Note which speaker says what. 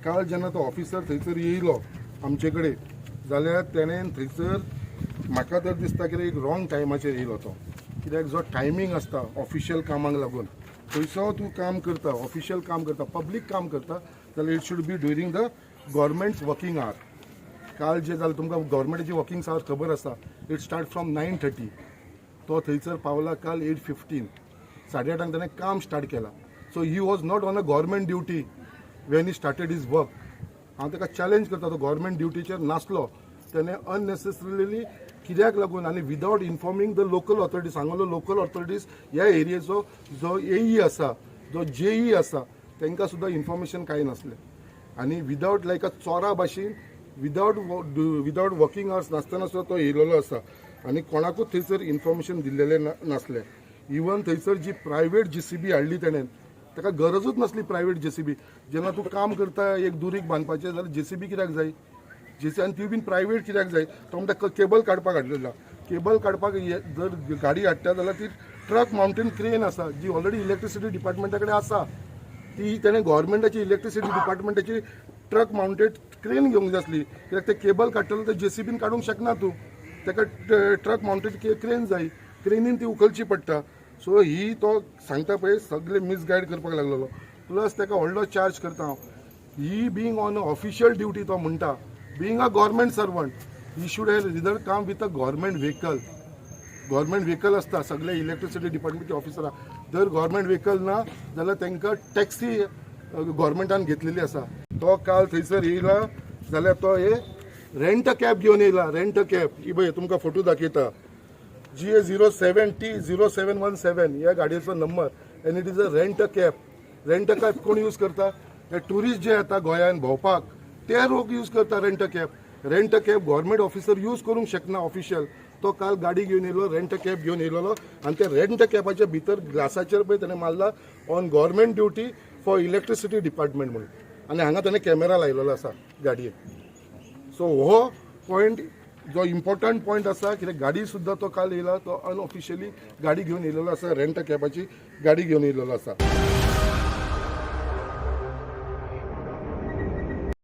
Speaker 1: काल जेन्ना तो ऑफिसर थंयसर येयलो आमचे कडेन, जाल्यार तेणें थंयसर म्हाका तर दिसता कितें एक रॉंग टायमाचेर येयलो तो. कित्याक जो टायमींग आसता ऑफिशियल कामाक लागून, खंयचो तूं काम करता, ऑफिशियल काम करता, पब्लीक काम करता जाल्यार it should be during the government's working hour. काल जे जालें, तुमकां गव्हर्मेंटाची वर्किंग our खबर आसा, it start from 9:30. तो थंयसर पावला काल 8:15. 8:30 ताणें काम स्टार्ट केलां. So he was not on a government duty when he started his work. हांव ताका चॅलेंज करता, तो गव्हर्मेंट ड्युटीचेर नासलो. तेणें अननेसेसरीली कित्याक लागून आनी without informing the local authorities, हांगालो local authorities, ह्या एरियेचो जो एई आसा, जो जेई आसा, तांकां सुद्दां इन्फॉर्मेशन कांय नासलें. आनी विदावट लायक अ चोरा भाशेन, विदावट वर्किंग आवर्स नासतना सुद्दां तो येयलेलो आसा आनी कोणाकूच थंयसर इन्फॉर्मेशन दिल्लेलें नासलें. इवन थंयसर जी प्रायवेट जेसीबी हाडली तेणें, ताका गरजूच नासली प्रायवेट जेसीबी. जेन्ना तूं काम करता एक दुरीग बांदपाचें जाल्यार जेसीबी कित्याक जाय? जेसी आनी ती बीन प्रायवेट कित्याक जाय? तो म्हणटा केबल काडपाक हाडलेला. केबल काडपाक जर गाडी हाडटा जाल्यार ती ट्रक माउंटेड क्रेन आसा, जी ऑलरेडी इलेक्ट्रिसिटी डिपार्टमेंटा कडेन आसा. ती तेणें गव्हर्मेंटाची इलेक्ट्रिसिटी डिपार्टमेंटाची ट्रक माउंटेड क्रेन घेवंक जाय आसली, कित्याक ते केबल काडटलो ते जेसीबीन काडूंक शकना तूं. ताका ट्रक माउंटेड क्रेन जाय, क्रेनीन ती उखलची पडटा. सो ही तो सांगता पळय, सगळे मिसगायड करपाक लागलेलो. प्लस ताका व्हडलो चार्ज करता हांव, he being on official duty, तो म्हणटा, being a government servant, he should have rather come with a government vehicle. Government vehicle आसता सगळे इलेक्ट्रिसिटी डिपार्टमेंटचे ऑफिसरां. जर गव्हर्मेंट व्हेकल ना जाल्यार तांकां टॅक्सी गव्हर्मेंटान घेतलेली आसा. तो काल थंयसर येयला जाल्यार तो हे रेंट कॅब घेवन येयला. रेंट कॅब ही पळय, तुमकां फोटो दाखयता. GA 07 T 0717 ह्या गाडयेचो number and it is a rent cab. Rent cab कोण यूज करता? हे टुरिस्ट जे येता गोंयान भोंवपाक, ते लोक यूज करता rent cab. Rent cab government officer use करूंक शकना ऑफिशियल. तो काल गाडी घेवन येयलो, रेंट कॅब घेवन येयलेलो आनी त्या रेंट कॅबाच्या भितर ग्लासाचेर पळय तेणें मारला "on government duty for electricity department" म्हणून आनी हांगा तेणें कॅमेरा लायलेलो आसा गाडयेक. सो हो पॉयंट जो इम्पॉर्टंट पॉयंट आसा, कित्याक गाडी सुद्दां तो काल येयला तो अनऑफिशियली गाडी घेवन येयलेलो आसा, रेंट कॅबाची गाडी घेवन येयलेलो आसा.